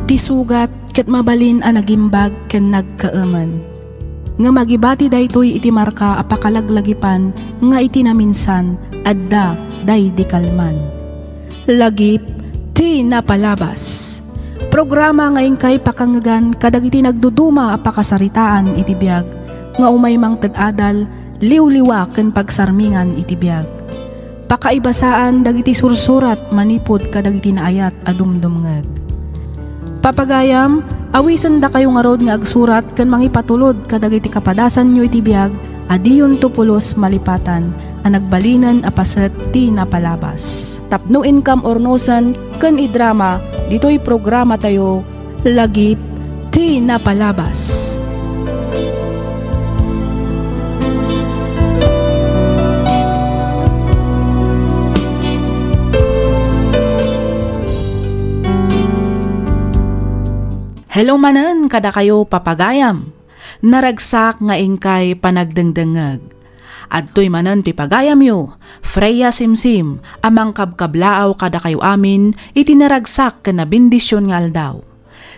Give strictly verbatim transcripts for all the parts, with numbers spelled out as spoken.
Ti sugat ket mabalin a nagimbag ken nagkaemen. Ngem agibati daytoy iti marka a pakalaglagipan nga iti naminsan, adda daydi kalman. Lagip ti napalabas. Programa nga inkay pakangegan kadagiti nagduduma a pakasaritaan iti biag nga umay mangted adal, liwliwa ken pagsarmingan iti biag. Pakaibasaan dagiti sursurat manipud kadagiti naayat a dumdumngeg. Papagayam, awisendakayo ngarud nga agsurat ken mangipatulod kadagiti kapadasanyo iti biag a diyonto pulos malipatan a nagbalinen a paset ti napalabas. Tapno inkam urnosen ken idrama ditoy programatayo, Lagip ti Napalabas. Hello manen kadakayo, papagayam. Naragsak nga inkay panagdengdengngeg. Adtoy manen ti pagayamyo, Freya Simsim, a mangkabkablaaw kadakayo amin iti naragsak ken nabendision nga aldaw.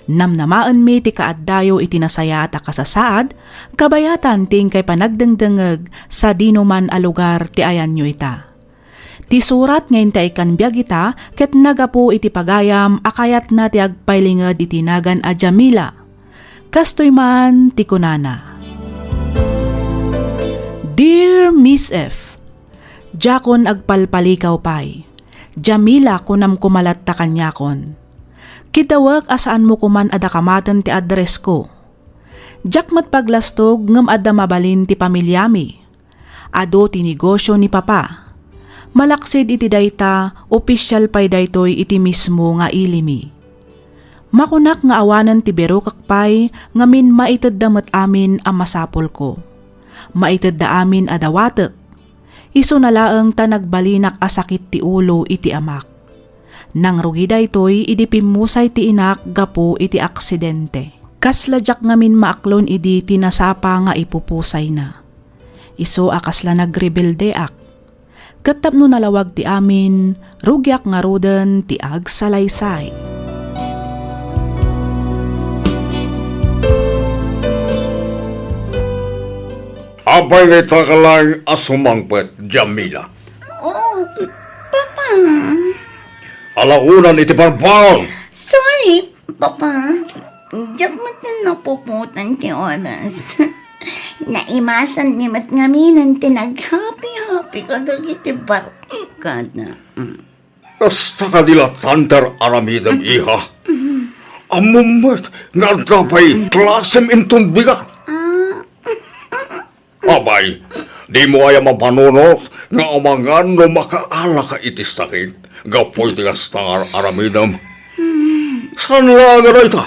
Namnamaenmi ti kaaddayo iti nasayaat a kasasaad, kabayatan ti inkay panagdengdengngeg sadinoman a lugar ti ayanyo ita. Ti surat nga intay ikkan biag ita ket nagapu iti pagayam a kayatna ti agpailinged iti nagan a Jamila. Kastoy man ti kunana, Dear Miss F, diakon agpalpalikaw pay. Jamila kunam koma latta kaniakon. Kiddawek a saanmo koman a dakamaten ti addressko. Diak met paglastog ngem adda mabalin ti pamiliami. Adu ti negosio ni Papa. Malaksid iti dayta, opisial pay daytoy iti mismo nga ilimi. Makunak nga awanen ti birokek pay ngamin maitedda met amin a masapulko. Maitedda amin a dawatek. Isuna laeng ta nagbalinak a sakit ti ulo iti amak. Nangrugi daytoy idi pimmusay ti inak gapu iti aksidente. Kasla diak ngamin maaklon idi ti nasapa nga ipupusayna. Isu a kasla nagrebeldeak. Ket tapno nalawag ti amin, rugiak ngaruden ti agsalaysay. Apay nga ita ka laeng a sumangpet, Jamila? Oh, Papa. Alaonan iti barbaon! Sorry, Papa. Diak met napuputan ti oras. Naimasanmi met ngaminen ti naghapi-hapi kadagiti barkada. Mm. Kasta kadi la tanter aramidem, iha. Ammom met nga adda pay klasem inton bigat. Ah. Apay, dimo aya mapanunot nga amangan no makaalaka iti sakit gapu iti kasta nga aramidem? Saan laeng a dayta?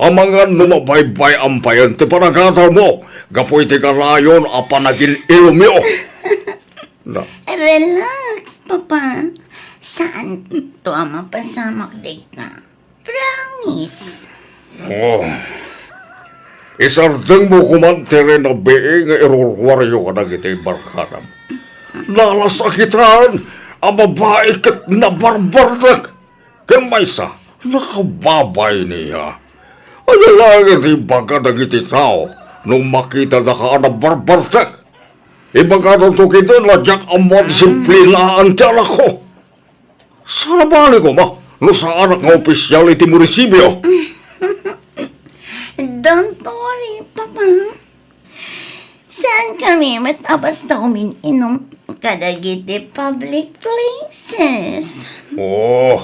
Amangan no mabaybay-am payen ti panagatalmo gapu iti kanayon a panagin-ilumyo. Na. Relax, Papa. Saanto a mapasamak dayta. Promise. Oh. Isardengmo koman ti rinabii nga iruruaryo kadagiti barkadam. Nalasakitan a babai ket nabarbartek. Ken maysa, nakababay niya. Ania laeng ti ibaga dagiti tao no makitada ka a nabarbartek? Ibagadanto ketdi a diak ammo a disiplinaan ti anakko. Saan a bale koma no saanak nga opisial iti munisipio? Don't worry, Papa. Saankami met a basta umin-inum kadagiti public places. Oh,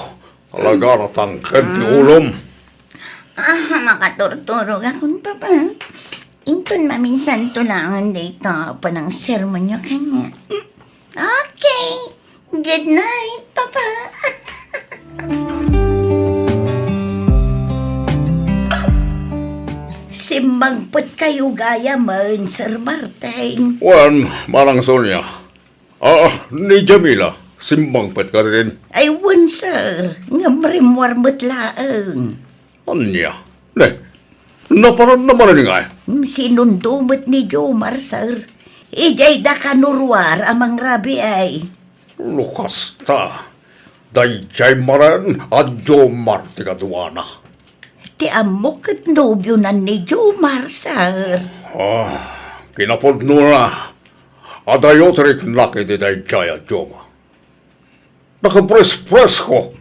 talaga natangken ti ulom. Ah, makaturturogakon, Papa. Inton maminsanto laeng dayta a panangsermonyo kaniak. Okay. Good night, Papa. Simmangpet kayo gayamen, Sir Martin. Wen, Manang Sonia. Ah, ni Jamila, simmangpet kadin? Ay, wen, sir. Ngem rimmuar met laeng. Ania? Ne, naparanna manen ngay? Mm, sinundo met ni Jomar, sir. Idiay dakanuruar a mangrabii. No kasta, Daydiay manen a Jomar ti kaduana. Ti ammok ket nobionan ni Jomar, sir. Ah, kinapudnona, adayo ti riknak iti daydiay a Jomar. Nakapres-presko.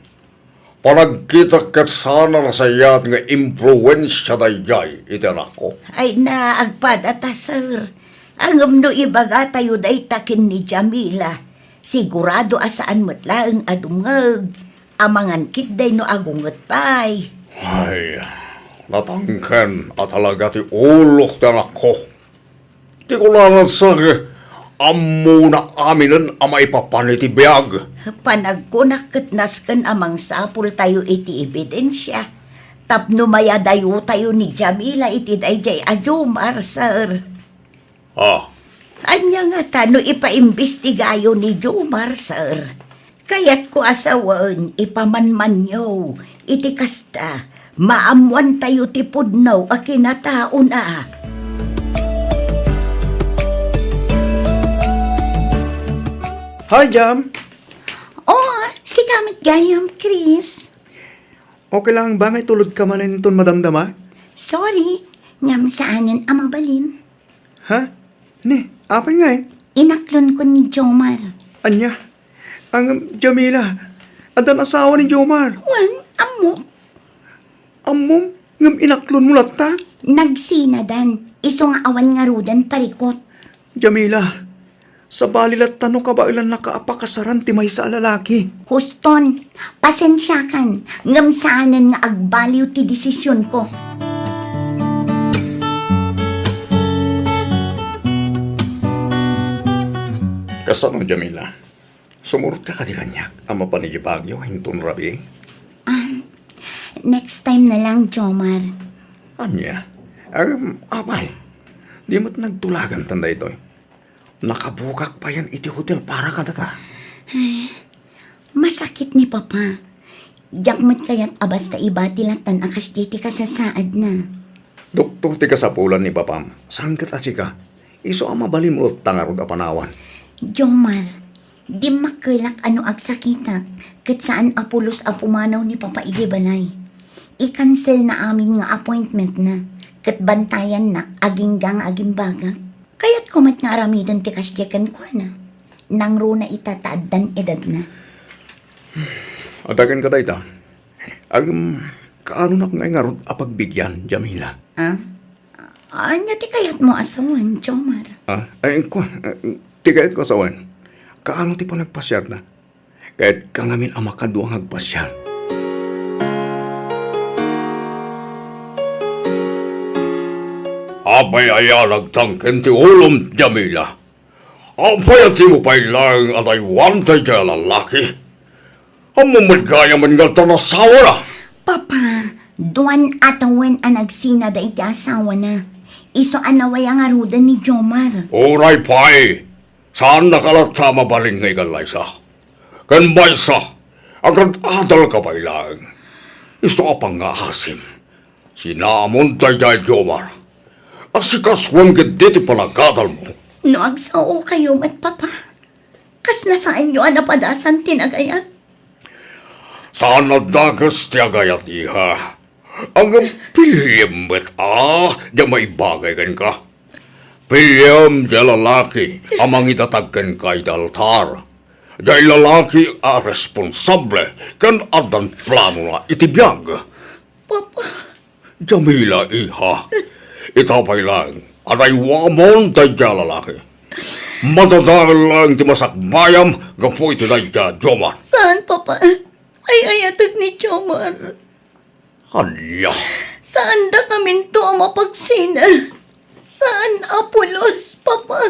Panagkitak ket saan a nasayaat nga impluensia daydiay iti anakko. Ay na, agpadata, sir. Ngem no ibagatayo dayta ken ni Jamila, sigurado a saan met laeng a dumngeg, a mangan ketdi no agunget pay. Ay, natangken a talaga ti ulok ti anakko. Ti kunana, sir, ammona aminen a maipapan iti biag. Panagkunak ket nasken a mangsapultayo iti ebidensia tapno mayadayotayo ni Jamila iti daydiay a Jomar, sir. Ah. Ania ngata no ipaimbestigayo ni Jomar, sir? Kayatko a sawen, ipamanmanyo iti kasta, maammoantayo ti pudno a kinataona. Hi, Jam! Oh, sika met gayam, Chris. Okay lang ba nga itulodka manen inton madamdama? Sorry, ngem saanen a mabalin. Ha? Ni, apay ngay? Inaklonko ni Jomar. Ania? Ngem, Jamila, addan asawa ni Jomar. Wen, ammok. Ammom? Ngem inaklonmo latta? Nagsinadan. Isu nga awan ngaruden parikot. Jamila, sabali latta no kabaelannaka a pakasaran ti maysa a lalaki. Huston, pasensiakan, ngem saanen nga agbaliw ti desisionko. Kasano, Jamila? Sumurotka kadi kaniak a mapan iti Baguio inton rabii? Ah, next time na lang, Jomar. Ania? Em, apay, di met nagtulagantan daytoy. Nakabugak payen iti hotel para kadata. Ay, masakit ni Papa. Diak met kayat a basta ibati lattan a kasdiay ti kasasaadna. Doktor ti kasapulan ni Papam, saan ket a sika? Isu a mabalinmo latta ngarud a panawan. Jomar, dimmakkelak a no agsakitak, ket saan a pulos a pumanaw ni Papa idiay balay. I-cancel na amin nga appointment na, ket bantayannak agingga nga agimbagak. Kayatko met nga aramiden ti kasdiay kenkuana. Nangruna ita ta addan edadna. Adda kenka dayta. Agem, kaanonak ngay ngarud a pagbigian, Jamila? Ah? Ania ti kayatmo a sawen, Jomar? Ah, ay, kua, ah, ti kayatko a sawen, kaano ti panagpasiarna? Kayatka ngamin a makadua nga agpasiar. Apay aya nagtangken ti ulom, Jamila? Apay a dimo pay laeng adaywan daydiay a lalaki? Ammom met gayamen nga addan asawana? Papa, duan a tawen a nagsina daydi asawana. Isu a nawaya ngaruden ni Jomar. Uray pay, saannaka latta a mabalin nga igallaysa. Ken maysa, agad-adalka pay laeng. Isu a pangngaasim. Sinaamon daydiay Jomar. Asikasuem ketdi ti panagadalmo. No agsaokayo met, Papa, kasla saanyo a napadasan ti nagayat? Saan a dakes ti agayat, iha. Ngem piliem met a diay maibagay kenka. Piliem diay lalaki a mangidatag kenka iti altar. Diay lalaki a responsable ken addan planona iti biag. Papa. Jamila, iha. Ita pay laeng, adaywamon daydiay a lalaki. Madadael laeng ti masakbayam gapu iti daydiay a Jomar. Saan, Papa? Ay-ayatek ni Jomar. Ania? Saan dakaminto a mapagsina? Saan a pulos, Papa?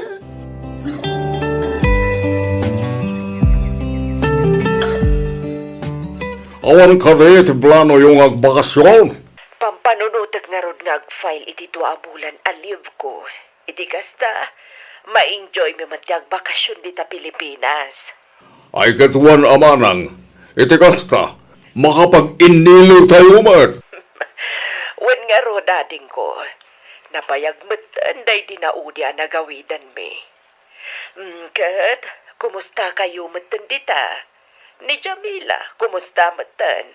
Awan kadi ti planoyo nga agbakasyon? Pampanunotek ngarud nga ag-file iti dua a bulan a leave ko. Iti kasta, ma-enjoy mi met ti agbakasyon dita Pilipinas. Ay, ket wen a manang, iti kasta, makapag-innilitayo met. Wen ngarud, adingko, nabayag metten daydi naudi a nagawidanmi. Mm, ket, kumustakayo metten dita? Ni Jamila, kumusta metten?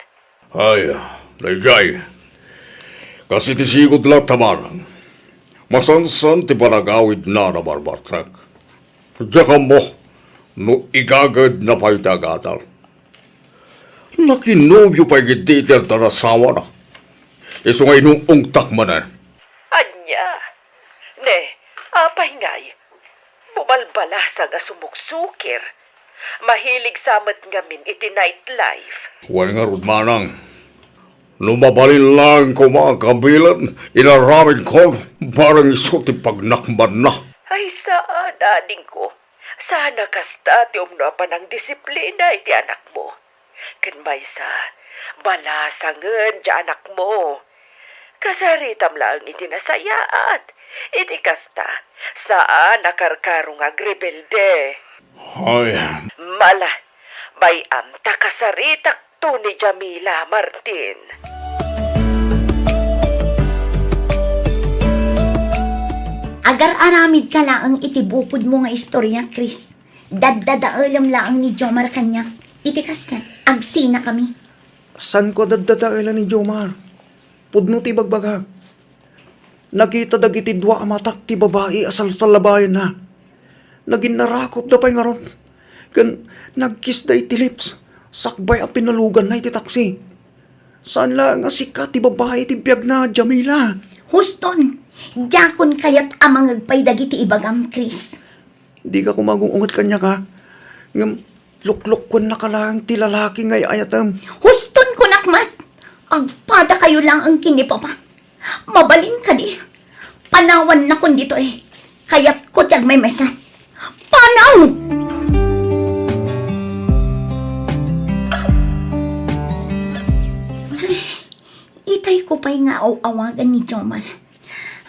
Ay, daydiay. Kas iti sigud latta manang. Masansan ti panagawidna a nabarbartek. Diak ammo no igagedna pay ti agadal. Nakinobio pay ketdi ti adda asawana. Isu nga inung-ungtak manen. Ania? Ne, apay ngay? Bumalbalasang a sumuksukir. Mahilig sa met ngamin iti nightlife. Wen ngarud manang, no mabalin laeng koma a kabilen, inaramidko, bareng isu ti pagnakmanna. Ay, saan, adingko. Saan a kasta ti umno a panangdisiplina iti anakmo. Ken maysa, balasangen ti anakmo. Kasaritam laeng iti nasayaat. Iti kasta, saan a karkaro nga agrebelde. Ay. Mala, bay-am ta kasaritak to ni Jamila, Martin. Agar-aramidka laeng iti bukodmo nga istorya, Chris. Daddadaelem laeng ni Jomar kaniak. Iti kasta, agsinakami. Saanko a daddadaelan ni Jomar? Pudno ti ibagbagak. Nakita dagiti dua a matak ti babai a salsallabayanna. Naginnarakopda pay ngarud. Ken nagkissda iti lips, sakbay a pinaluganna iti taksi. Saan laeng a sika ti babai iti biagna, Jamila. Huston, diakon kayat a mangeg pay dagiti ibagam, Chris. Dika koma agung-unget kaniak, a. Ngem luklukkuennaka laeng ti lalaki nga ay-ayatem. Huston, kunak met! Agpadakayo laeng ken ni Papa. Mabalin kadi? Panawannakon ditoy. Kayatko ti agmaymaysa. Panaw! Itayko pay nga aw-awagan ni Jomar.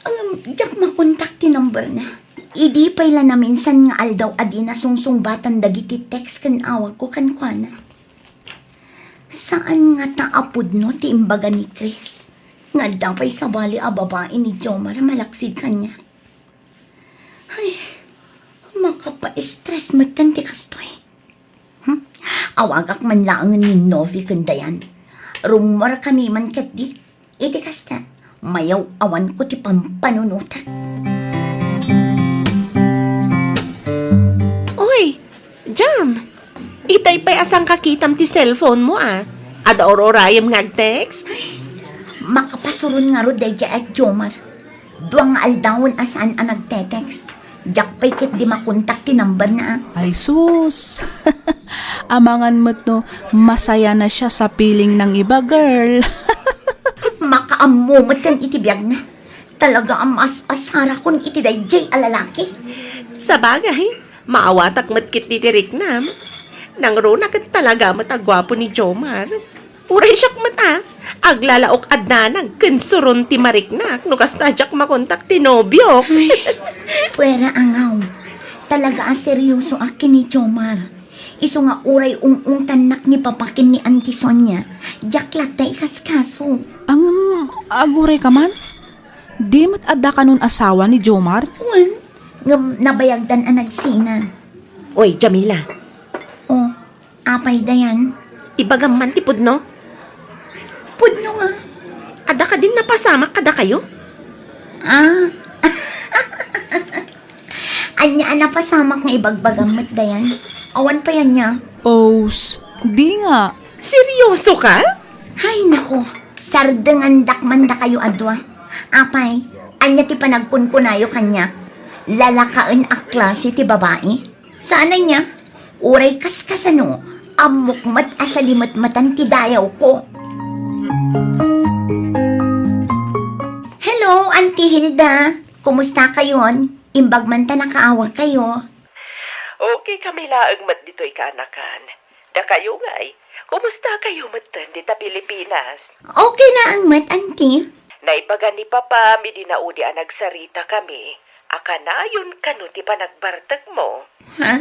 Ngem diak makontak ti number na. Idi pay la naminsan nga aldaw a dina sungsungbatan dagiti text ken awagko kenkuana. Saan ngata a pudno ti imbaga ni Chris nga adda pay sabali a babai ni Jomar a malaksid kaniak. Ay, makapa-stress metten ti kastoy. Hmm? Awagak man laengen ni Novi ken Dayan. Rummuarkami man ketdi. Iti kasta, mayaw-awanko ti pampanunotak. Oy, Jam! Itay pay a sangkakitam ti cellphone mo, a. Adda ur-urayem nga agtext? Ay, makapasuron ngarud daydiay a Jomar. Dua nga aldawen a saan a nagtetext. Diak pay ketdi makontak ti number na, a. Ay sus! Amangan met no masaya na siya sa piling ng iba, girl. Makaammo met ken iti biagna. Talaga a mas-asarakon iti daydiay a lalaki. Sabagay, maawatak met ketdi ti riknam. Nangruna ket talaga met a guapo ni Jomar. Uray siak met a, aglalaok a danag ken suron ti mariknak no kasta diak makontak ti nobiok. Ay, puera a ngaw. Talaga a seryosoak ken ni Jomar. Isu nga uray ung-ungtannak ni Papa ken ni Auntie Sonia, diak latta ikaskaso. Ngem, aguray ka man? Di met adda kanon asawa ni Jomar? Wen, ngem nabayagdan a nagsina. Oy, Jamila. Oh, apay, Dayan? Ibagam man ti pudno? Pudno nga. Adda kadin napasamak kadakayo? Ah. Ania a napasamak nga ibagbagam met, Dayan? Awan pay ania? Os, di nga. Seryoso ka? Hay nako, sardengandak man dakayo a dua. Apay, ania ti panagkunkunayo kaniak? Lalakaen a klase ti babai? Saan ania? Uray kaskasano, ammok met a salimetmetan ti dayawko. Hello, Auntie Hilda. Kumusta kayon? Imbag man ta nakaawag kayo. Okay kami laeng met ditoy kaanakan. Dakayo ngay, kumusta kayo metten dita Pilipinas? Okay laeng met, Auntie. Naibaga ni Papam idi naudi a nagsarita kami a kanayon kano ti panagbartekmo. Ha?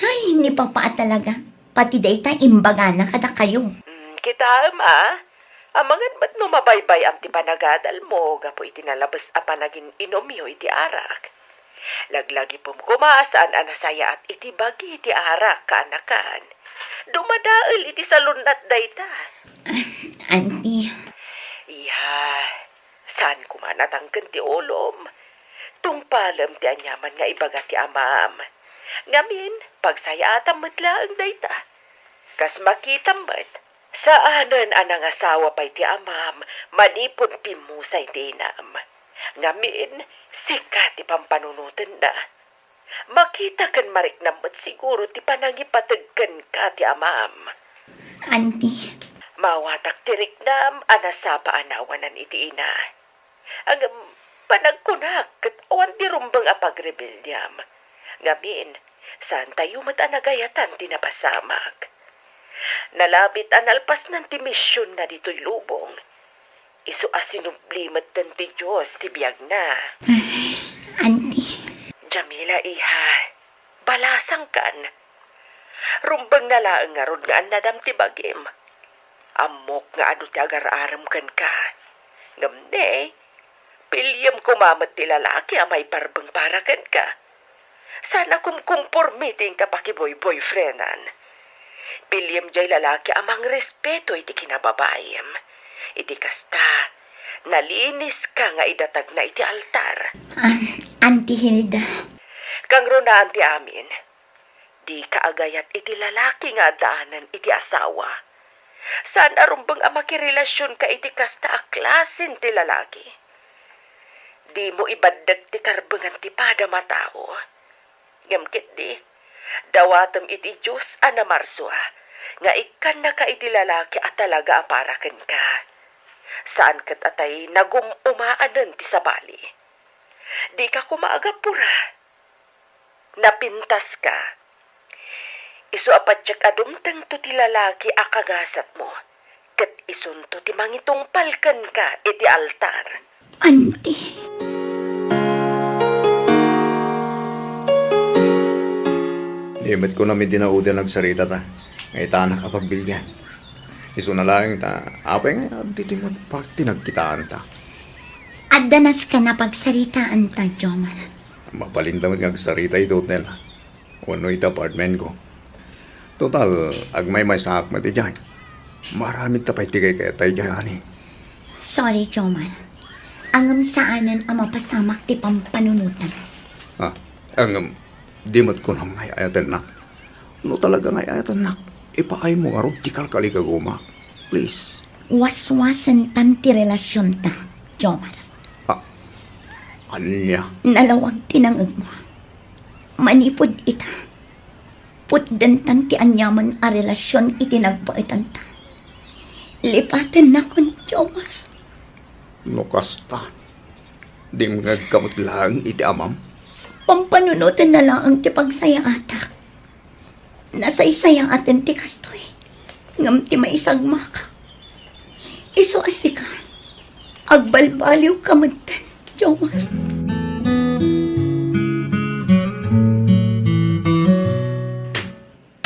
Ay, ni Papa a talaga. Pati dayta imbagana kadakayo. Mm, kitaem a. Amangan met no mabaybay-am ti panagadalmo gapu iti nalabes a panagin-inumyo iti arak. Laglagipem koma a saan a nasayaat iti bagi ti arak, kaanakan. Dumadael iti salunat dayta. Auntie. Iha, saan koma natangken ti ulom. Tungpalem ti aniaman nga ibaga ti amam. Ngamin, pagsayaatam met laeng dayta. Kas makitam met, saanen a nangasawa pay ti amam manipud pimmusay ti inam. Ngamin, sika ti pampanunotenna. Makita ken mariknam met siguro ti panangipateg kenka ti amam. Auntie. Maawatak ti riknam a nasapa a nawanan iti ina. Ngem panagkunak ket awan ti rumbeng a pagrebeldiam. Ngamin, saantayo met a nagayatan ti napasamak. Nalabit a nalpasnan ti misionna ditoy lubong. Isu a sinubli metten ti Dios ti biagna. Auntie. Jamila, iha, balasangkan. Rumbengna laeng ngarud nga annadam ti bagim. Ammok nga adu ti agar-arem kenka. Ngem ne, piliem koma met ti lalaki a maiparbeng para kenka. Saan a kumkumporme ti inka pakiboy-boyfriendan. Piliem jay lalaki a mangrespeto iti kinababaim. Iti kasta, nalinis ka nga idatagna iti altar. Ah, Auntie Hilda. Kangrunaan ti amin. Dika agayat iti lalaki nga addaanan iti asawa. Saan a rumbeng a makirelasionka iti kasta a klasen ti lalaki. Dimo ibaddek ti karbengan ti padam a tao. Ngem ketdi, dawatem iti Dios a namarsua nga ikkannaka iti lalaki a talaga a para kenka. Saan ket a tay nagum-umaanen ti sabali. Dika koma agapura. Napintaska. Isu a patiek a dumtengto ti lalaki a kagasatmo, ket isunto ti mangitungpal kenka iti altar. Auntie. Di met kunam idi naudian agsarita ta, nga itanak a pagbilgan. Isuna laeng ta, apay nga adda ti met party nagkitaanta. Adda nasken a pagsaritaanta, Jomar. Mabalinda met nga agsarita iti hotel wenno iti apartmentko. Total, agmaymaysaak met idiay. Maaramidta pay ti kaykayatna idiay, ani. Sorry, Jomar. Ngem saanen a mapasamak ti pampanunotam. Ah, ngem, di met kunam nga ay-ayatennak. No talaga nga ay-ayatennak, ipaaymo ngarud ti kalkalikaguma. Please. Waswasentan ti relasionta, Jomar. Ah, ania? Nalawag ti nangegmo. Manipud ita, putdentan ti aniaman a relasion iti nagbaetanta. Lipatennakon, Jomar. No kasta, di nga agkamot laeng iti amam? Pampanunotenna laeng ti pagsayaatak. Nasaysayaaten ti kastoy, ngem ti maisagmakak, isu a sika, agbalbaliwka metten, Jomar.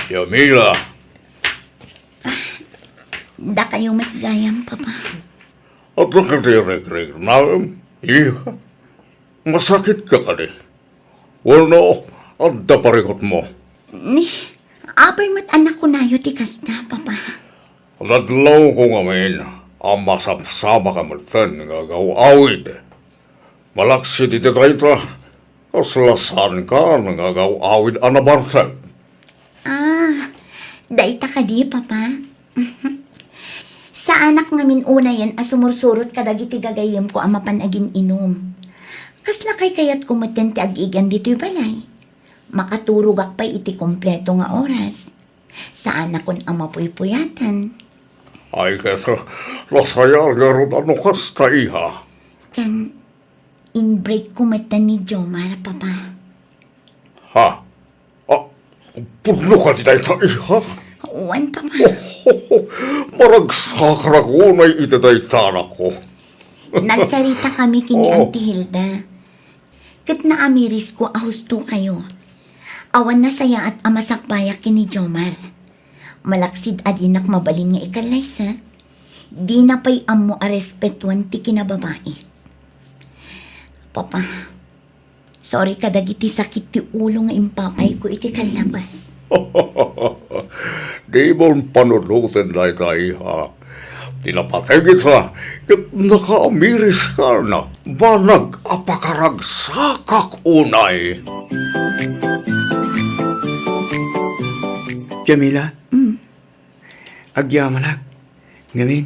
Jamila. Dakayo met gayam, Papa. Adda kadi rikriknaem, iha? Masakitka kadi? Wenno, adda parikutmo? Ni, apay met a nakunayo ti kasta, Papa? Nadlawko ngamin a masapsapaka metten nga agaw-awid. Malaksid iti dayta, kasla saankan nga agaw-awid a nabartek. Ah, dayta kadi, Papa? Saanak ngamin unayen a sumursurot kadagiti gagayyemko a mapan agin-inum. Kasla kaykayatko metten ti ag-igan ditoy balay. Makaturogak pay iti kompleto nga oras. Saanakon a mapuypuyaten. Ay, ket, nasayaat ngarud a no kasta, iha. Ken, inbreak ko metten ni Jomar, Papa. Ha? Ah, pudno kadi dayta, iha? Wen, Papa. Maragsakanak unay iti dayta, anakko. Nagsarita kami ken ni Auntie Hilda. Ket naamirisko a husto kayo. Awan nasayaat a masakbayak ken ni Jomar. Malaksid a dinak mabalin nga ikallaysa, dina pay ammo a respetuan ti kinababai. Papa, sorry kadagiti sakit ti ulo nga impapayko iti kallabas. Dimon panunoten dayta, iha. Ti napateg ita, ket nakaamiris kana. Banag a pakaragsakak unay. Jamila? Mm. Agyamanak. Ngamin,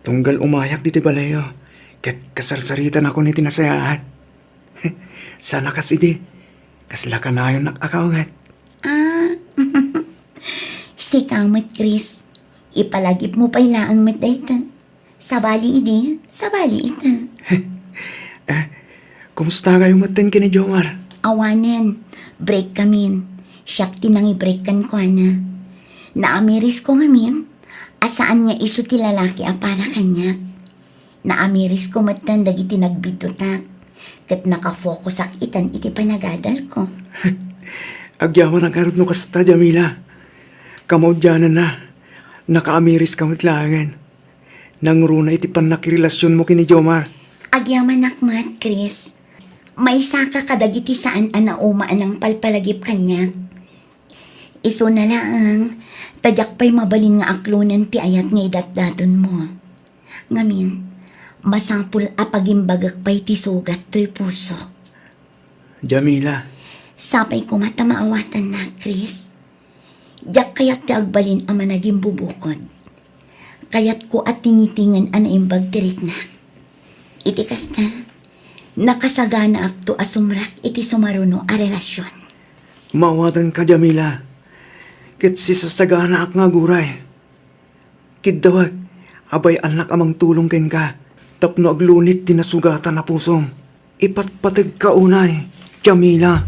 tunggal umayak ditoy balayyo, ket kasarsaritannakon iti nasayaat. Saan a kas idi, kasla kanayonnak a kaunget. Ah, sika met, Chris. Ipalagipmo pay laeng met dayta. Sabali idi, sabali ita. Eh, kumusta kayo metten ken ni Jomar? Awanen, break kamin. Siak ti nangi-break kenkuana. Naamirisko ngamin, a saan nga isu ti lalaki a para kaniak. Naamirisko metten dagiti nagbidutak, ket nakafokusak itan iti panagadalko. Agyamanak ngarud no kasta, Jamila. Kamaudiananna, nakaamiriska met laengen. Nangruna iti pannakirelasionmo ken ni Jomar. Agyamanak met, Chris. Maysaka kadagiti saan a nauma a nangpalpalagip kaniak. Isuna laeng, ta diak pay mabalin nga aklonen ti ayat nga idatdatonmo. Ngamin, masapul a pagimbagek pay ti sugat toy pusok. Jamila. Sapay koma ta maawatannak, Chris. Diak kayat ti agbalin a managimbubukod. Kayatko a tingitingen a naimbag ti riknak. Iti kasta, nakasaganaakto a sumrak iti sumaruno a relasion. Maawatanka, Jamila. Ket sisasaganaak nga aguray. Kiddawek, abay-annak a mangtulong kenka tapno aglunit ti nasugatan a pusom. Ipatpategka unay, Jamila.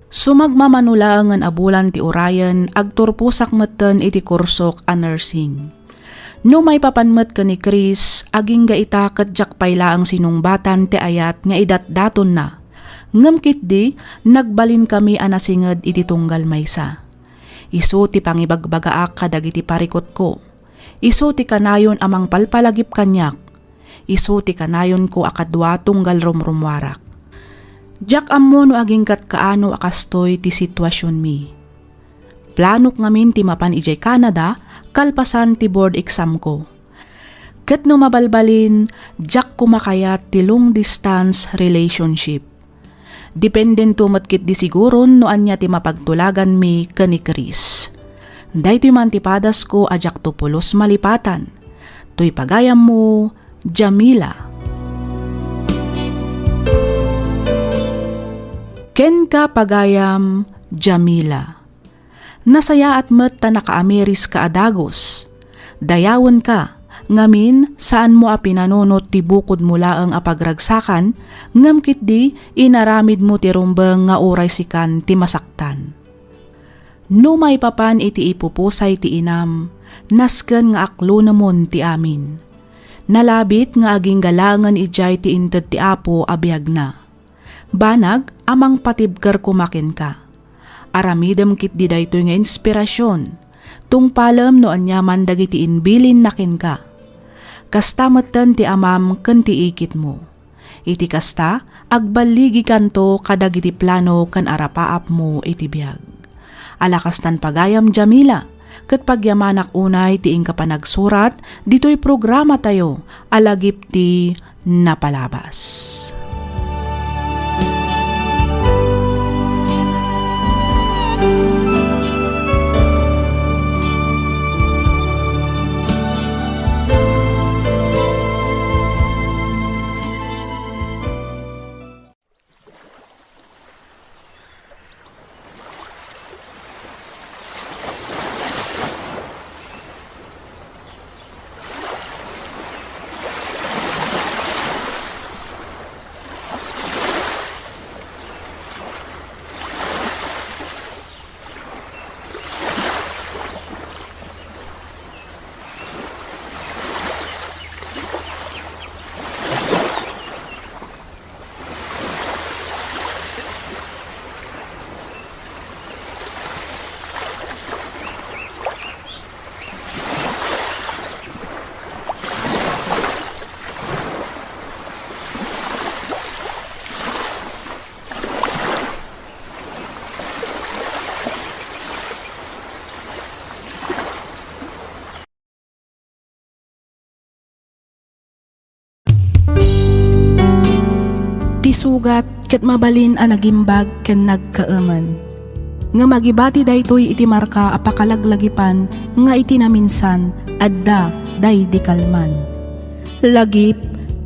Sumagmamano laengen a bulan ti urayen, agturposak metten iti kursok a nursing. No maipapan met ken ni Chris, agingga ita ket diak pay laeng sinungbatan ti ayat nga idatdatonna. Ngem ketdi, nagbalinkami a nasinged iti tunggal maysa. Isu ti pangibagbagaak kadagiti parikutko. Isu ti kanayon a mangpalpalagip kaniak. Isu ti kanayonko a kadua tunggal rumrummuarak. Diak ammo no agingga't kaano a kastoy ti situasionmi. Planok ngamin ti mapan idiay Canada kalpasan ti board examko. Ket no mabalbalin, diak koma kayat ti long distance relationship. Dependento met ketdi siguron no ania ti mapagtulaganmi ken ni Chris. Daytoy man ti padasko a diakto pulos malipatan. Toy pagayammo, Jamila. Kenka pagayam, Jamila. Nasayaat met ta nakaamiriska a dagus. Dayawenka, ngamin, saanmo a pinanunot ti bukodmo laeng a pagragsakan, ngem ketdi inaramidmo ti rumbeng nga uray sikan ti masaktan. No maipapan iti ipupusay ti inam, nasken nga aklonemon ti amin. Nalabit nga agingga laengen idiay ti inted ti Apo a biagna. Banag a mangpatibker koma kenka. Aramidem ketdi daytoy nga inspirasion. Tungpalem no aniaman dagiti imbilinna kenka. Kasta metten ti amam ken ti ikitmo. Iti kasta, agballigikanto kadagiti plano ken arapaapmo iti biag. Ala kastan pagayam, Jamila, ket pagyamanak unay ti inka panagsurat ditoy programatayo a lagip ti napalabas. Sugat ket mabalin a nagimbag ken nagkaemen. Ngem agibati daytoy iti marka a pakalaglagipan nga iti naminsan adda daydi kalman. Lagip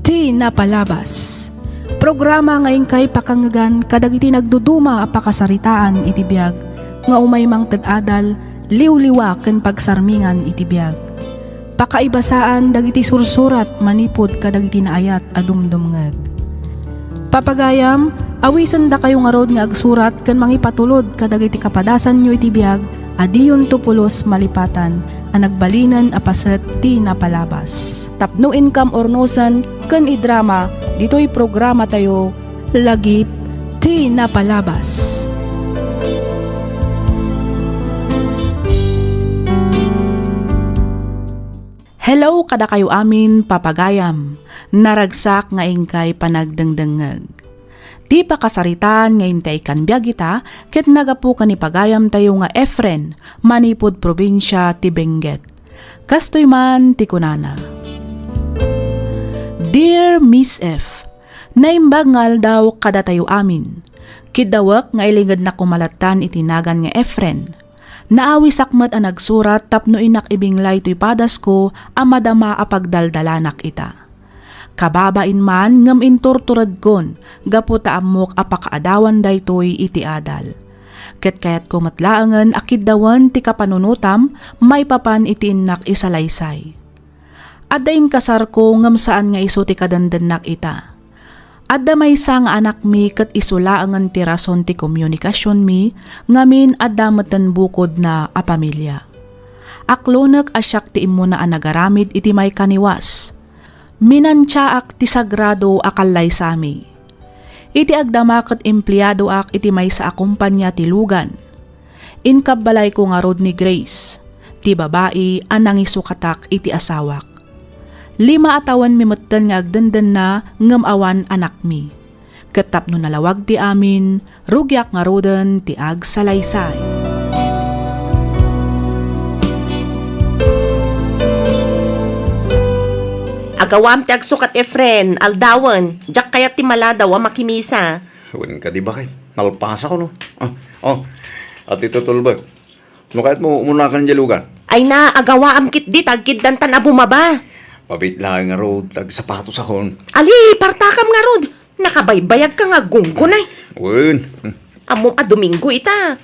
ti napalabas. Programa nga inkay pakangegan kadagiti nagduduma a pakasaritaan iti biag nga umay mangted adal, liwliwa ken pagsarmingan iti biag. Pakaibasaan dagiti sursurat manipud kadagiti naayat a dumdumngeg. Papagayam, awisendakayo ngarud nga agsurat ken mangipatulod kadagiti kapadasanyo iti biag a diyonto pulos malipatan a nagbalinen a paset ti napalabas. Tapno inkam urnosen ken idrama ditoy programatayo, Lagip ti Napalabas. Hello kadakayo amin, papagayam. Naragsak nga inkay panagdengdengngeg. Ti pakasaritaan nga intay kan biag ita ket nagapu ken ni pagayamtayo nga Efren, manipud probinsia ti Benguet. Kastoy man ti kunana, Dear Miss F, naimbag nga aldaw kadatayo amin. Kiddawek nga ilingednak koma lattan iti nagan nga Efren. Naawisak met a nagsurat tapno innak ibinglay toy padasko a madama a pagdaldalanak ita. Kababain man ngem inturturedkon gapu ta ammok a pakaadawan daytoy iti adal. Ket kayatko met laengen a kiddawen ti kapanunotam maipapan iti innak isalaysay. Adda inkasarko ngem saan nga isu ti kadendennak ita. Adda maysa nga anakmi ket isu laengen ti rason ti komunikasionmi, ngamin adda metten bukodna a pamilia. Aklonek a siak ti immuna a nagaramid iti maikaniwas. Minantiaak ti sagrado a kallaysami. Iti agdama ket empleadoak iti maysa a kompania ti lugan. Inkabbalayko ngarud ni Grace, ti babai a nangisukatak iti asawak. Lima a tawenmi metten nga agdendenna ngem awan anakmi. Ket tapno nalawag ti amin, rugiak ngaruden ti agsalaysay. Agawam ti agsukat, Efren, aldawen, diak kayat ti maladaw a makimisa. Wen kadi, baket, nalpasakon, no? Ah, oh, ati tutulbek. No kayatmo, umunakan diay lugan. Ay na, agawaam ketdi ta agkiddantan a bumaba. Pabit laeng ngarud, tagsapatosakon. Ali, partakam ngarud. Nakabaybayagka nga aggunggunay. Wen. Ammom a Domingo ita.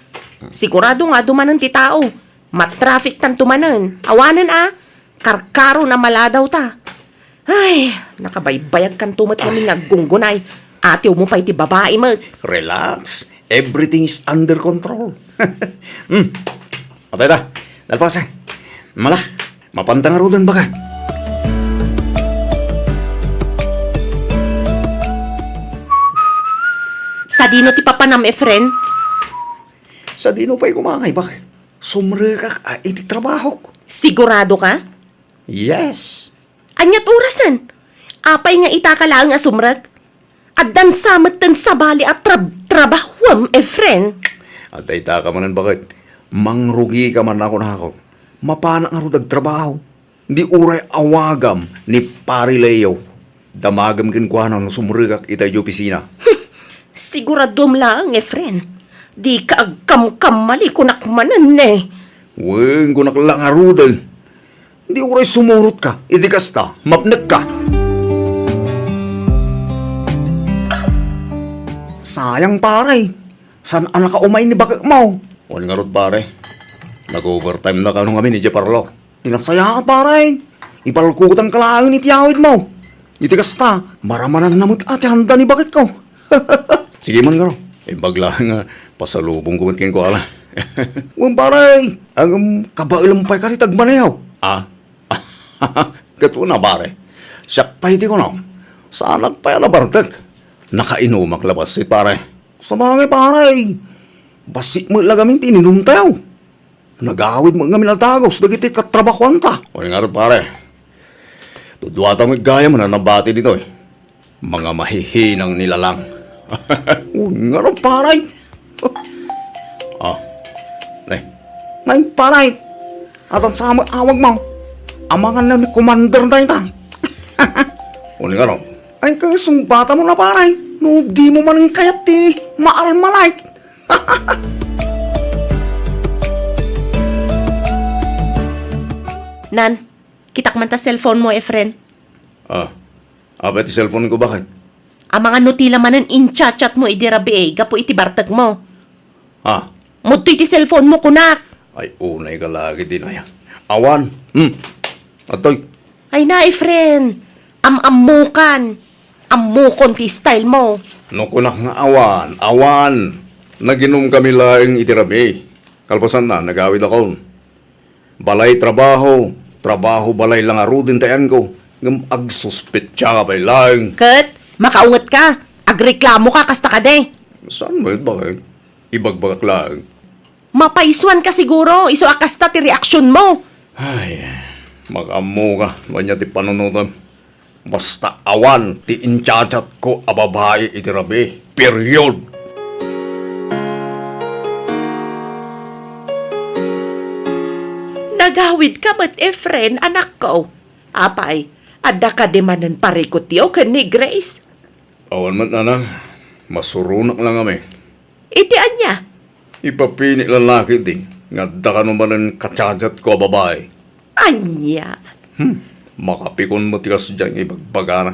Sigurado nga adu manen ti tao. Matraffic tanto manen. Awanen a. Karkaron a maladawta. Ay, nakabaybayagkanto met ngamin nga aggunggunay. Atiwmo pay ti babai met. Relax. Everything is under control. Hmm. Atay ta. Dalpasa. Mala. Mapanta ngaruden, baket. Sadino ti papanam, Efren? Sadino pay koma ngay, baket? Sumrekak a iti trabahok. Sigurado ka? Yes. Aniat orasen? Apay nga ita ka laeng a sumrek? Addan sa metten sabali a trab-, trabahuem, Efren. Adda ita ka manen, baket. Mangrugi ka man, ako na ako. Mapanak ngarud agtrabaho. Di uray awagam ni Pari Leo. Damagem kenkuana no sumrekak itay opisina. Siguraduem laeng, Efren. Di ka agkamkamali kunak manen, eh. Wen, kunak la ngaruden. Di uray sumurotka. Iti kasta, mapnekka. Sayang, pare. Saan a nakaumay ni baketmo? Wen ngarud, pare. Nag-overtime na kano ngamin idiay parlor. Ti nasayaat, pare. Ipalkutan ka laeng iti awidmo. Iti kasta, maramanan na met a ti handa ni baketko. Sige man, garo. Imbag laeng nga pasalubongko met kenkuana. Wen, pare, ngem kabaelem pay kadi ti agmaneho. Ah? Ket una, pare. Siak pay ti kunom. Saanak pay a nabartek. Nakainumak la bassit, pare. Sabagay, pare. Bassit met la gamin ti ininomtayo. Nagawid met ngamin a dagus dagiti katrabahuanta. Wen ngarud, pare. Duduata met gayam a nabati ditoy. Mga mahihinang nilalang. Wen ngarud, pare. Ah. Nay. Nay, pare. Addan sa met awagmo. Amangan na ni Commander dayta. Wen ngarud. Ay, kasungbatamon a, pare. No dimo manen kayat ti maalmalay. Nan, kitak man ta cellphone mo, Efren. Ah, apay ti cellphone ko, baket? Amangan no ti la manen in-chat-chat mo idi rabii gapu iti bartek mo. Ah. Mudtoy ti cellphone mo, kunak. Ay, unay ka lagi, Dinaya. Awan. Hmm. Atoy. Ay na, Efren. Am-ammokan. Ammokon ti style mo. No kunak nga awan, awan. Naginom kami laeng iti rabii. Kalpasanna, nagawid akon. Balay trabaho, trabaho balay la ngaruden ti ayanko. Ngem agsuspetsa ka pay laeng. Ket, makaunget ka. Agreklamo ka, kasta kadi. Saan met, baket? Ibagbagak laeng. Mapaysuan ka siguro, isu a kasta ti reaksyon mo. Ay, makaammo ka, no ania ti panunotem. Basta awan ti in-chat-chat ko a babai iti rabii. Period! Nagawid ka met, Efren, anakko. Apay, adda kadi manen parikutyo ken ni Grace? Awan met, nanang. Masuronak la ngamin. Iti ania? Ipapini la laki di nga adda kano manen ka-chat-chat ko a babai. Ania? Hmm, makapikon met ti kasdiay nga ibagbagana.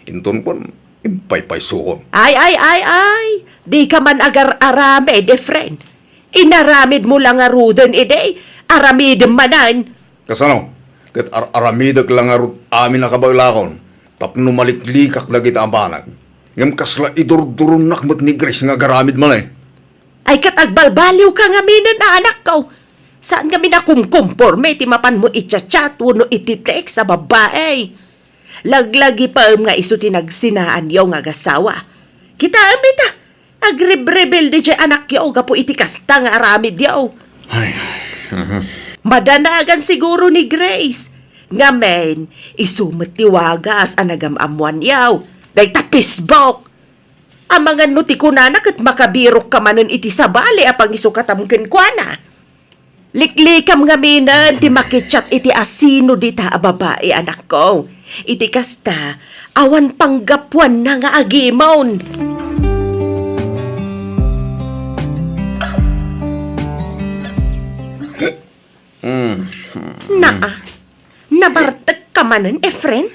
Inton kuan, impaypaysukon. Ay, ay, ay, ay! Di ka man agar-aramid, Efren. Inaramid mo la ngaruden idi, aramidem manen. Kasano? Ket ar-aramidek la ngarud amin a kabaelakon tapno maliklikak dagiti a banag. Ngem kasla idurduronnak met ni Grace nga agaramid manen. Ay, ket agbalbaliw ka ngamin a, anakko. Saan ngamin a kumkomporme ti mapanmo i-chat-chat wenno iti text a babai. Laglagipem nga isu ti nagsinaanyo nga agasawa. Kitaem ita, agrebrebelde diay anakyo gapu iti kasta nga aramidyo. Ay, mhm. Madanagan siguro ni Grace. Ngamin, isu met ti wagas a nagam-ammoanyo. Dayta Facebook. Amangan no ti kunana ket makabirok ka manen iti sabali a pangisukatam kenkuana. Liklikam ngaminen ti makichat iti asino dita a babai, anakko. Iti kasta, awan panggapuanna nga agimon. Mm. Naa, nabartek ka manen, Efren?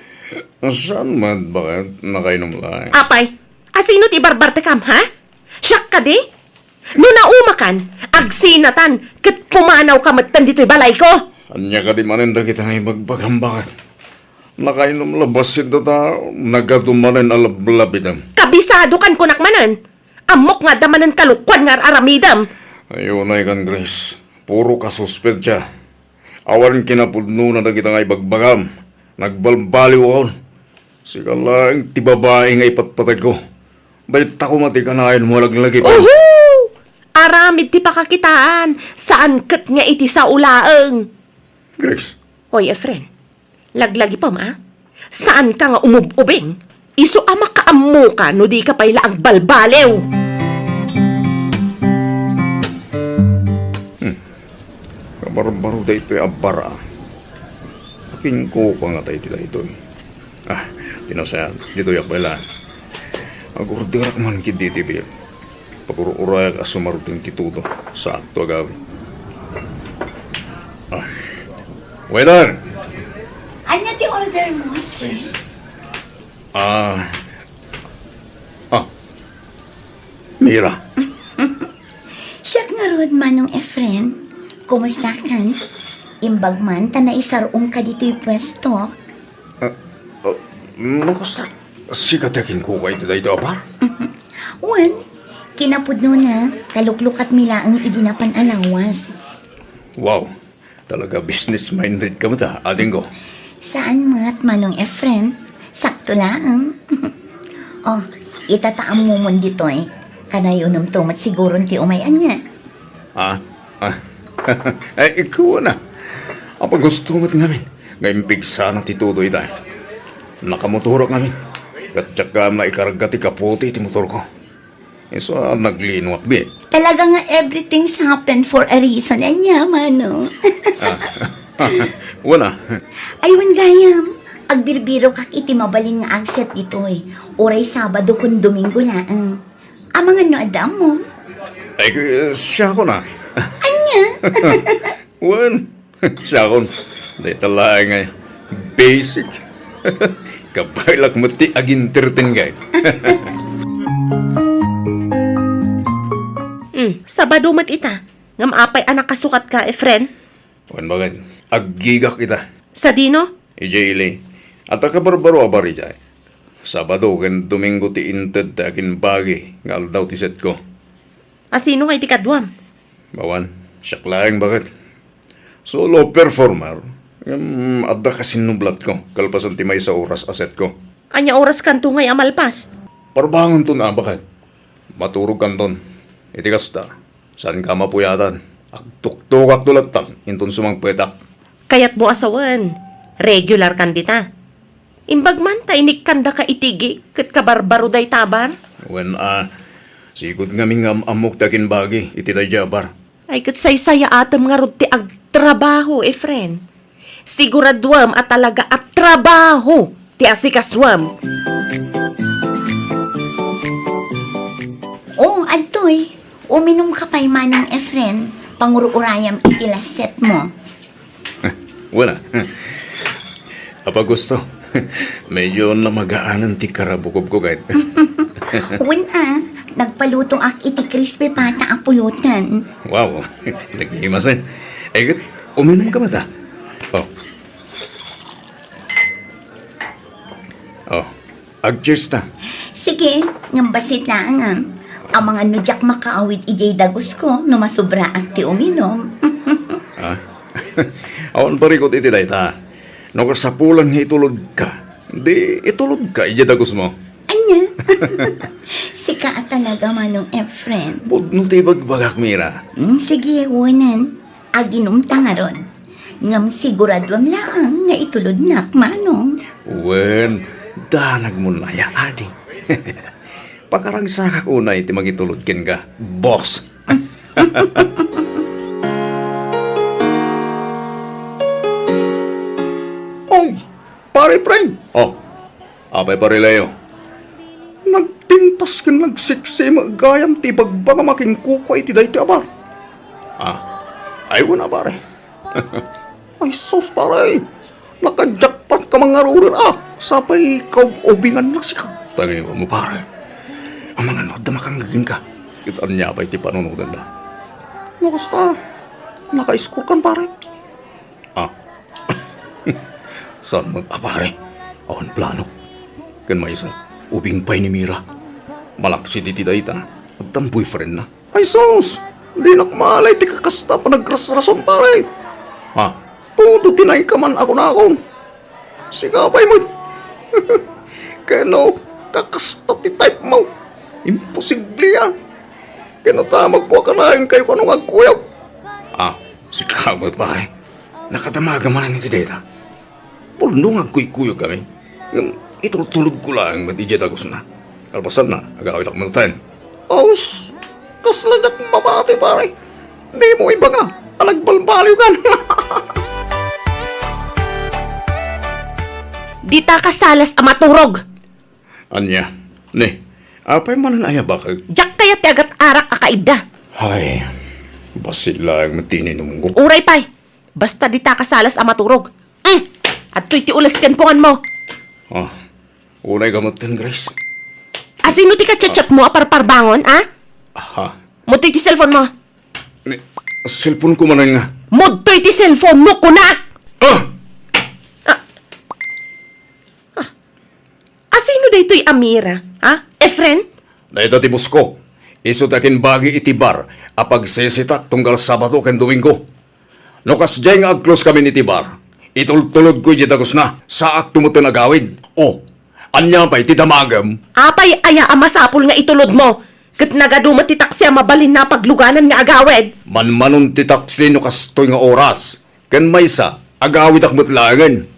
Saan met, baket? Nakainom laeng. Apay, asino ti barbartekam, ha? Siak kadi? No naumakan, agsinatan, ket pumanawka metten ditoy balayko. Ania kadi manen dagita nga ibagbagam, baket? Nakainom la bassit data, nagadu manen a lablabitem. Kabisadokan kunak manen. Ammok nga adda manen kalokuan nga ar-aramidem. Ay, unay kan, Grace. Puro ka suspetsa. Awan kinapudnona dagita nga ibagbagam. Nagbalbaliw akon. Sika laeng ti babai nga ipatpateg ko. Dayta koma ti kanayon mo a laglagipem. Uhu! Aramid ti pakakitaan, saan ket nga iti sao laeng. Grace. Oy, Efren, laglagipem, a? Saanka nga umub-ubing? Isu a makaammoka no dika pay la agbalbaliw. Hmm. Kabarbaro daytoy a bar, a. Akinko pa nga tayo daytoy. Ah, ti nasayaat, ditoyak pay laeng. Agorderak man ketdi ti beer. Pagur-urayak a sumarudeng ti Todo. Sakto a gawid. Ah. Waiter! Ania ti order mo, sir? Ah. Ah. Mira. Siak ngarud, Manong Efren. Kumustakan? Imbag man ta naisar-ongka ditoy puesto. Ah, ah, no, kasta, sika ti akinkuka iti daytoy a bar? Wen, kinapudnona, kaluklukatmi laeng idi napan a lawas. Wow, talaga business-minded ka met, a, adingko. Saan met, Manong Efren. Sakto laeng. Oh, itataam mo mon ditoy. Kanayonem to met siguron ti umay ania. Ah, ah. Ay, ikaw na. Apa gusto met ngamin nga impigsana ti Todo ita? Nakamotorok ngamin. Ket diak gayam naikarga ti kapote ti motorko. Isu a naglinoak bi. Talaga nga everything's happened for a reason, ania, Manong? Ah. Wala. Ay, wen gayam. Agbirbirokak iti mabalin nga agset ditoy. Uray Sabado ken Domingo laeng. Amangan no adda ammom. Ay, siakon a. Ania? Wen, siakon. Dayta laeng nga basic. Kabaelak met ti aginterten kay. Hmm, Sabado met ita. Ngem apay a nakasukatka, Efren? Wen baket, aggigak ita. Sadino? Idiay ili, adda kabarbaro a bar idiay. Sabado ken Domingo ti inted ti agimbagi nga aldaw ti setko. Asino ngay ti kaduam? Awan, siak laeng baket. Solo performer. Ngem adda kasinnublatko kalpasan ti maysa oras a setko. Ania oras kanto ngay a malpas? Parbangonton a baket. Maturog kanton. Iti kasta, saanka a mapuyatan. Agtuktokakto latta inton sumangpetak. Kayatmo a sawen, regular kan dita. Imbag man ta inikkandaka iti gi ket kabarbaro dayta a bar? Wen a, sigud ngamin nga am-ammok ti agimbagi iti daydiay a bar. Ay, ket saysayaatem ngarud ti agtrabaho, Efren. Siguraduem a talaga a trabaho ti asikasuem. O, adtoy. Uminumka pay, Manong Efren. Pangur-urayam iti last setmo. Wen a. Apa gusto? Medyo namagaanen ti karabukobko, kayat. Wen a, nagpalutoak iti crispy pata a pulutan. Wow, nagimasen. Ay, ket, uminumka met a. O. O, ag-cheers ta. Sige, ngem bassit laeng, a. Amangan no diak makaawid idiay dagusko no masubraak ti uminum. A? Awan parikut iti dayta. No kasapulan nga itulodka, di itulodka idiay dagusmo. Ania? Sika a talaga, Manong Efren. Pudno ti ibagbagak, Mira. Mm, sige, wenen. Aginumta ngarud. Ngem siguraduem laeng nga itulodnak, Manong. Wen, danagmon aya, adi. Pakaragsakak unay ti mangitulod kenka, boss. Oy, Pare Efren! O, apay, Pare Leo? Nagpintas ken nagseksi met gayam ti ibagbagam a kenkuana iti daytoy a bar. A, ay, wen a, pare. Ay, sus, pare! Naka-jackpot ka mangarurar, a! Sapay kaub-ubingan na sika. Tangay mo, pare. Amangan no adda makangngegka. Ket ania pay ti panunotenda? No kasta, naka-score kan, pare. A. Saan met a, pare? Awan plano. Ken maysa, ubing pay ni Mira. Malaksid iti dayta, addan boyfriendna. Ay sus! Dinak malay ti kakasta a panagrasrason, pare. Ha? Todo ti naikaman a kunakon. Sika pay met. Ken no kakasta ti type mo, imposible a. Ken no ta, magkuakanayon kayo kano nga agkuyog. A, sika met, pare. Nakadamagam manen iti dayta. Pudno nga agkuykuyogkami. Ngem itultulodko laeng met idiay dagusna. Kalpasanna, agawidak metten. Aus, kasla diak mabati, pare. Dimo ibaga a nagbalbaliwkan. Dita ka salas a maturog. Ania? Ne, apay manen aya baket? Diak kayat ti agat-arak a kaidda. Ay, bassit laeng met ti ininumko. Uray pay, basta dita ka salas a maturog. Mm, adtoy ti ules ken punganmo. A, unay ka metten, Grace. Asino ti ka-chat-chat mo a parparbangon, a? Aha. Mudtoy ti cellphone mo. Ni, cellphone ko manen nga. Mudtoy ti cellphone mo, kunak! A! A! A! Asino daytoy a Mira, ha? Efren? Dayta ti boss ko. Isu ti akinbagi iti bar a pagsisitak tunggal Sabado ken Domingo. No kasdiay nga agclose kami iti bar, itultulodko idiay dagusna, saakto metten agawid. O, ania pay ti damagem? Apay aya a masapul nga itulodmo? Ket nagadu met ti taksi a mabalinna a pagluganan nga agawid. Manmanon ti taksi no kastoy nga oras. Ken maysa, agawidak met laengen.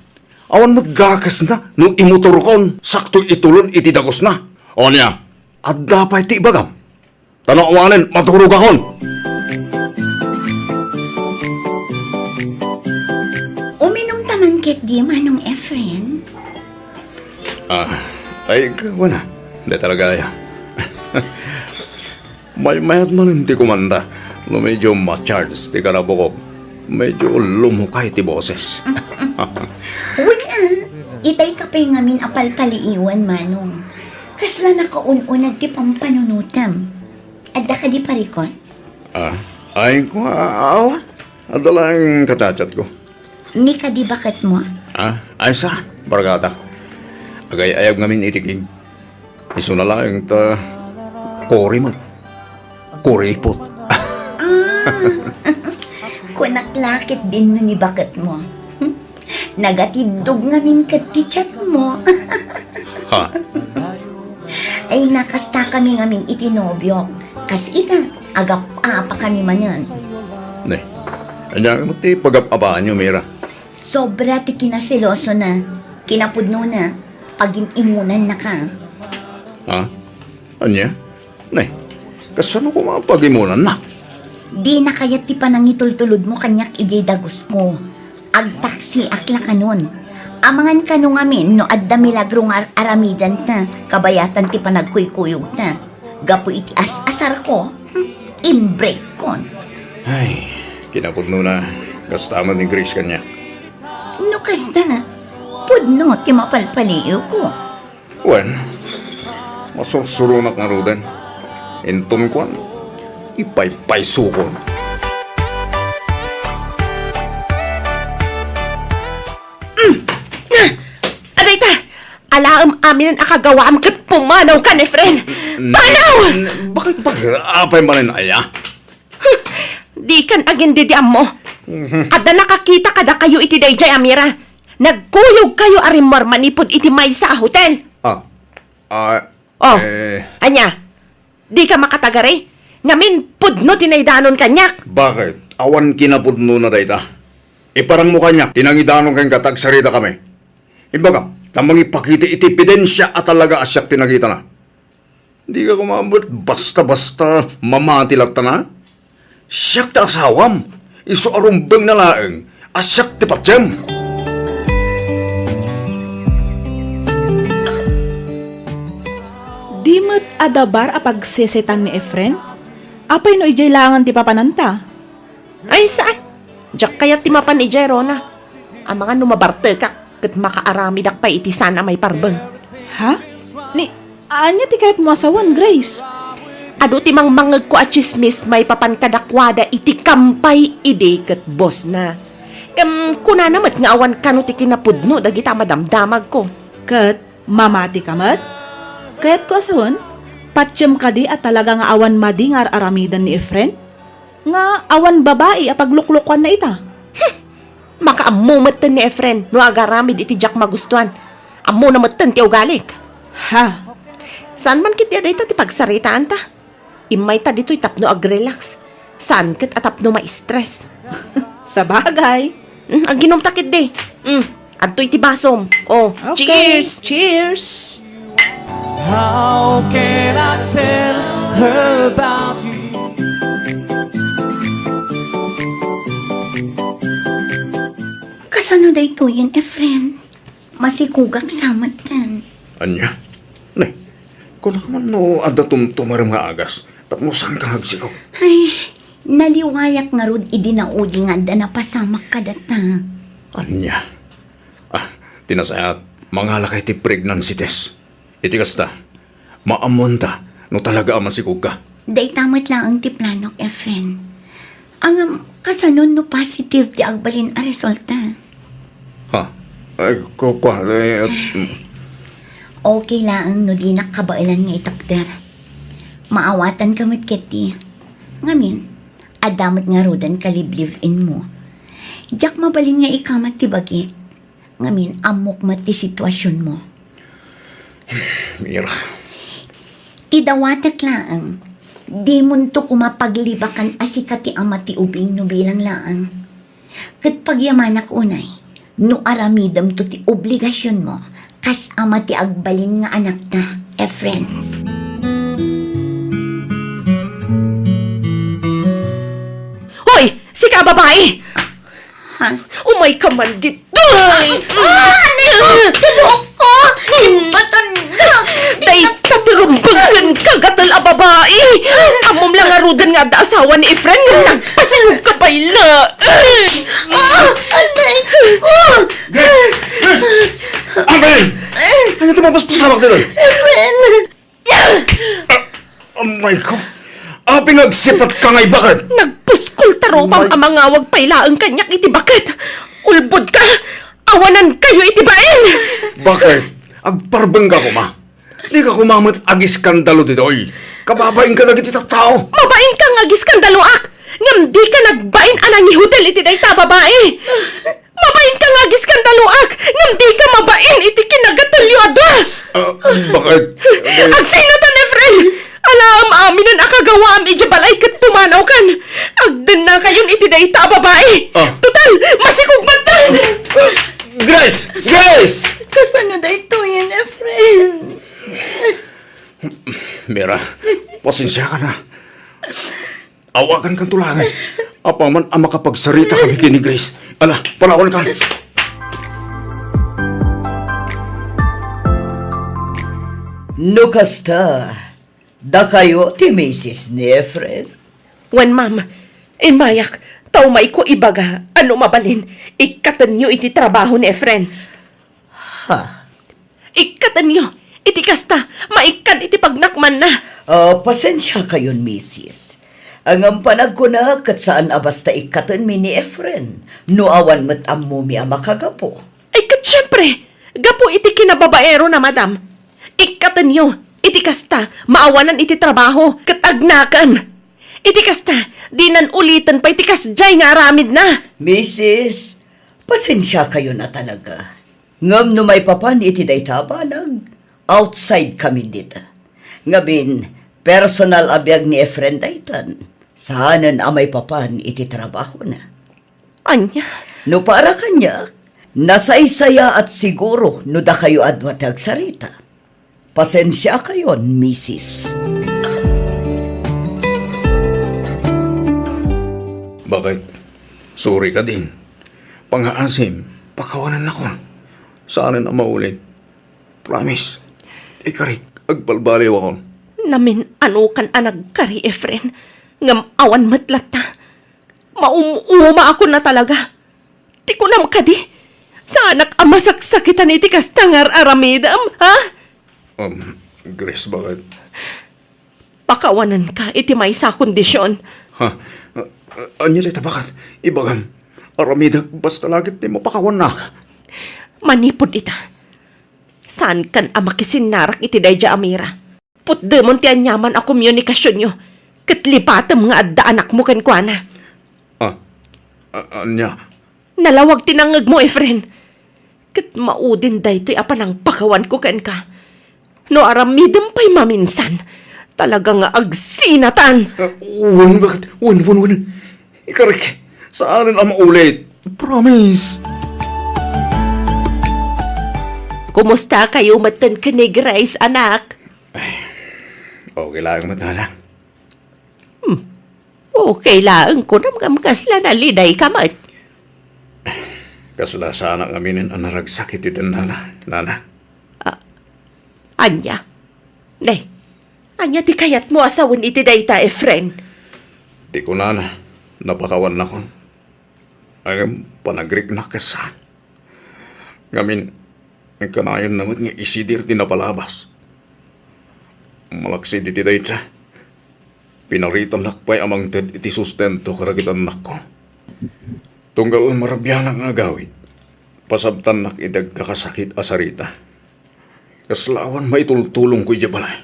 Awan met dakesna no imotorkon, sakto itulon iti dagusna. O ania, adda pay ti ibagam? Ta no awanen, maturogakon. Uminumta man ketdi, Manong Efren. Ah, ay, ikaw na. Di talaga, ya. Maymayat manen ti kumanta. No medyo ma-charge ti karabukok, medyo lumukay ti boses. Wen a, itay ka pay ngamin a palpaliiwan, Manong. Kasla nakaun-uneg ti pampanunotam. Adda kadi parikut? Ah, ay, kua, awan. Adda laeng kachatchatko. Ni kadi baketmo? Ah, ay sa, barkatak. Agay-ayab ngamin iti gig. Isuna laeng ta kori met. Kuripot. Ah, kunak la ket dinno ni baketmo. Nagatiddog ngamin ket ti chatmo. Ha? Ay, nakastakami ngamin iti nobiok. Kas ita, agap-apakami manen. Ne, ania met ti pagap-apaanyo, Mira? Sobra ti kinaselosona, kinapudnona, pagim-imunannaka. Ha? Ania? Ne, kasano koma pagimunannak? Dina kayat ti panangitultulodmo kaniak idiay dagusko. Agtaksiak la kanon. Amangan kano ngamin no adda milagro nga ar-aramidanta kabayatan ti panagkuykuyogta. Gapu iti as-asarko, hmm, imbrekkon. Ay, kinapudnona, kasta met ni Grace kaniak. No kasta, pudno ti mapalpaliiwko. Wen, masursuronak ngaruden. Inton kuan, ipaypaysokon. Mm. Adayta, alaem aminen a kagawaam ket pumanawkan, Efren. N-, Panaw! N-, bakit, bakit? Apay manen aya? Dikan agin-idi ammo. Mhm. Adda nakakita kadakayo iti daydiay a Mira. Nagkuyogkayo a rimmuar manipud iti maysa a hotel. Ah. Ah, Oh, eh. Ania? Dika makatagari? Ngamin, pudno ti naidanon kaniak. Bakit? Awan kinapudnona dayta. Iparangmo kaniak ti nangidanon kenka ta agsaritakami. Imbagam, ta mangipakita iti ebidensia a talaga a siak ti nakitana. Dika koma met basta-basta mamati latta na. Siak ti asawam, isu a rumbengna laeng a siak ti patiem. Di met adabar a pagsesetan ni Efren? Apay no idiay laengen ti papananta? Ay, saan? Diak kayat ti mapan idiay, Rona. Amangan no mabartekak ket makaaramidak pay iti saan a maiparbeng. Ha? Ni, ania ti kayatmo a sawen, Grace? Adu ti mangmangngegko a tsismis maipapan kadakuada iti kampay idi ket bosna. Ngem kunana met nga awan kano ti kinapudno dagita a madamdamagko. Ket mamatika met? Kayatko a sawen, patiem kadi a talaga nga awan madi nga ar-aramiden ni Efren? Nga awan babai a pagluklukoanna ita? Hmm. Makaammo metten ni Efren no agaramid iti diak magustuan. Ammona metten ti ugalik. Ha? Saan man ketdi a dayta ti pagsaritaanta? Immayta ditoy tapno agrelax. Saan ket a tapno ma-stress. Sabagay. Mm, aginumta ketdi. Mm, adtoy ti basom. Oh, okay. Cheers! Cheers! How can I tell her about you? Kasano daytoyen, Efren? Masikogak sa metten. Ania? Ne, kunak man no adda tumtumarem nga agas, tapno saanka nga agsikog. Ay, naliwayak ngarud idi naudi nga adda napasamak kadata. Ania? Ah, ti nasayaat, mangalakay ti pregnancy test. Iti kasta, maammoanta no talaga a masikogka. Dayta met laeng ti planok, Efren. Ngem, kasano no positive ti agbalin a resulta? Ha? Ay, ku-, kua, eh, at, mm. Okay laeng no dinak kabaelan nga itakder. Maawatanka met ketdi. Ngamin, adda met ngaruden kalibliv-inmo. Diak mabalin nga ikamat ti bagik. Ngamin, ammok met ti situasionmo. Mira. Ti dawatek laeng, dimonto koma paglibakan a sika ti ama ti ubing no bilang laeng. Ket pagyamanak unay, no aramidemto ti obligasionmo kas ama ti agbalin nga anakta, Efren. Hoy! Sika a babai! Ha? Umayka man ditoy! Ah! Ah! Anay ko! Ti buokko! Imbatan na! Dayta ti rumbeng kenka, gatel a babai! Ammom la ngaruden nga adda asawa ni Efren nga nagpasilog ka pay laeng! Ah! Anay ko! Grace! Grace! Amen! Ania ti mapaspasamak ditoy? Efren! Ah, amay ko! Apay nga agsipatka ngay baket? Nagpuskol ta rupam a mangawag pay laeng kaniak iti baket! Ulbodka! Awanankayo iti bain! Baket? Agparbengka koma. Dika koma met agiskandalo ditoy. Kababainka dagiti tattao. Mabainka nga agiskandaloak, ngem dika nagbain a nangihotel iti dayta a babai. Mabainka nga agiskandaloak, ngem dika mabain iti kinagatelyo a dua. Ah, baket? Agsinatan, Efren! Alaem aminen a kagawaam idiay balay ket pumanawkan. Agdennakayon iti dayta a babai. Ah. Total, masikog man ta! Ah, Grace! Grace! Kasano daytoyen, Efren? Mira, pasensiakan a. Awagankanto laeng. Apaman a makapagsaritakami ken ni Grace. Ala, palawankan. No kasta, dakayo ti misis ni Efren? Wen, ma'am. Immayak, ta umayko ibaga a no mabalin, ikkatenyo iti trabaho ni Efren. Ha? Ikkatenyo! Iti kasta, maikkan iti pagnakmanna! Ah, pasensiakayon, misis. Ngem panagkunak ket saan a basta ikkatenmi ni Efren no awan met ammomi a makagapu. Ay, ket siempre, gapu iti kinababaerona, madam. Ikkatenyo, iti kasta, maawanan iti trabaho, ket agnakem. Iti kasta, dinan uliten pay ti kasdiay nga aramidna. Misis, pasensiakayon a talaga. Ngem no maipapan iti dayta a banag, outside kamin dita. Ngamin, personal a biag ni Efren daytan, saanen a maipapan iti trabahona. Ania? No para kaniak, nasaysayaat siguro no dakayo a dua ti agsarita. Pasensiakayon, misis. Baket? Sorry ka din. Pangaasim, pakawanannakon. Saanen a maulit. Promise. Ikarik, agbalbaliwakon. Namin-anokan a nagkari, Efren. Ngem awan met latta. Maum-umaakon a talaga. Ti kunam kadi, saanak a masaksakitan iti kasta nga ar-aramidem, ha? Um, Grace, baket? Pakawanenka iti maysa a kondision. Ha? A-, a-, ania dayta, baket? Ibagam, aramidek basta la ket ti mapakawannak. Manipud ita, saankan a makisinnarak iti daydiay a Mira. Putdemon ti aniaman a komunikasionyo, ket lipatem nga adda anakmo kenkuana. Ah, a-, ania? Nalawag ti nangngegmo, Efren. Ket maudin daytoy a panangpakawanko kenka. No aramidem pay maminsan, talaga nga agsinatan. Ah, wen, baket? Wen, wen, wen. Ikarik, saanen a maulit. Promise. Kumusta kayo metten ken ni Grace, anak? Ay, okay laeng met, nana. Hmm. Okay laeng kunam ngem kasla naliday ka met. Kasla saanak ngaminen a naragsak iti dennana, nana. Ah, ania? Ne, ania ti kayatmo a sawen iti dayta, Efren? Ti kunana, napakawannakon. Ngem panagriknak ket saan. Ngamin, kanayonna met nga isidir ti napalabas. Malaksid iti dayta, pinaritannak pay a mangted iti sustento kadagiti annakko. Tunggal marabianak nga agawid, pasabtannak iti agkakasakit a sarita. Kasla awan maitultulongko idiay balay.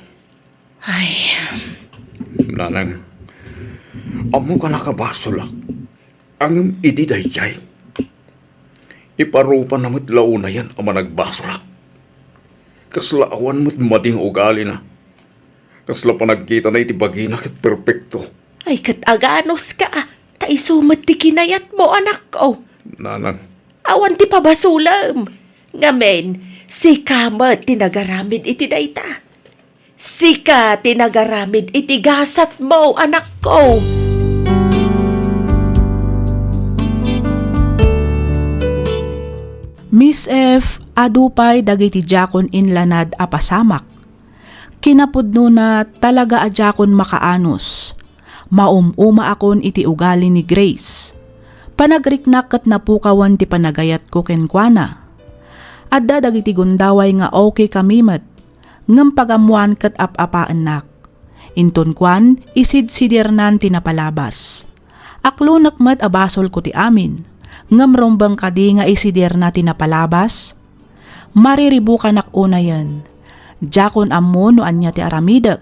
Ay. Nanang, ammok a nakabasolak. Ngem idi daydiay, iparupana met la unayen a managbasolak. Kasla awan met madi nga ugalina. Kasla panagkitana iti bagina ket perpekto. Ay, ket aganuska, ta isu met ti kinayatmo, anakko. Nanang. Awan ti pabasolem. Ngamin, sika met ti nagaramid iti dayta. Sika ti nagaramid iti gasatmo, anakko. Miss F, Adu pay dagiti diakon inlanad a pasamak. Kinapudnona, talaga a diakon makaanus. Maum-umaakon iti ugali ni Grace. Panagriknak ket napukawen ti panagayatko kenkuana. Adda dagiti gundaway nga okay kami met, ngem pagammoan ket ap-apaennak. Inton kuan, isidsidirnan ti napalabas. Aklonek met a basolko ti amin, ngem rumbeng kadi nga isidirna ti napalabas? Mariribukanak unayen. Diakon ammo no ania ti aramidek.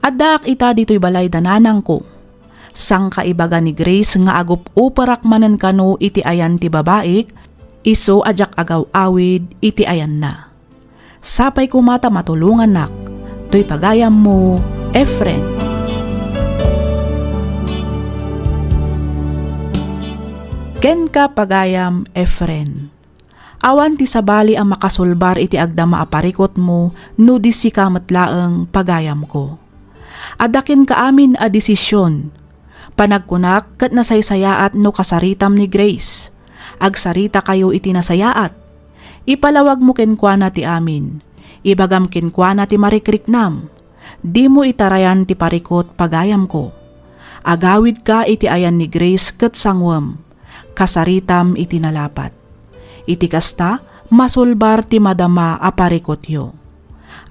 Addaak ita ditoy balay da nanangko. Sangkaibaga ni Grace nga agup-uperak manen kano iti ayan ti babaik, isu a diak agaw-awid iti ayanna. Sapay koma ta matulongannak, toy pagayammo, Efren. Kenka, pagayam Efren. Awan ti sabali a makasulbar iti agdama a parikutmo no di sika met laeng, pagayamko. Adda kenka amin a desision. Panagkunak ket nasaysayaat no kasaritam ni Grace. Agsaritakayo iti nasayaat. Ipalawagmo kenkuana ti amin. Ibagam kenkuana ti marikriknam. Dimo itarayan ti parikut, pagayamko. Agawidka iti ayan ni Grace ket sanguem. Kasaritam iti nalapat. Iti kasta, masulbar ti madama a parikutyo.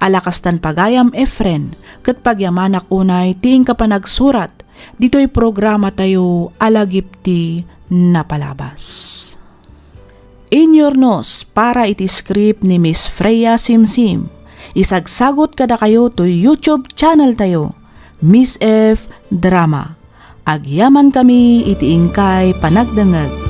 Ala kastan, pagayam Efren, ket pagyamanak unay ti inka panagsurat ditoy programatayo a Lagip ti Napalabas. Inyurnos para iti script ni Miss Freya Simsim. Isagsagut kadakayo toy YouTube channel tayo, Miss F Drama. Agyamankami iti inkay panagdengngeg.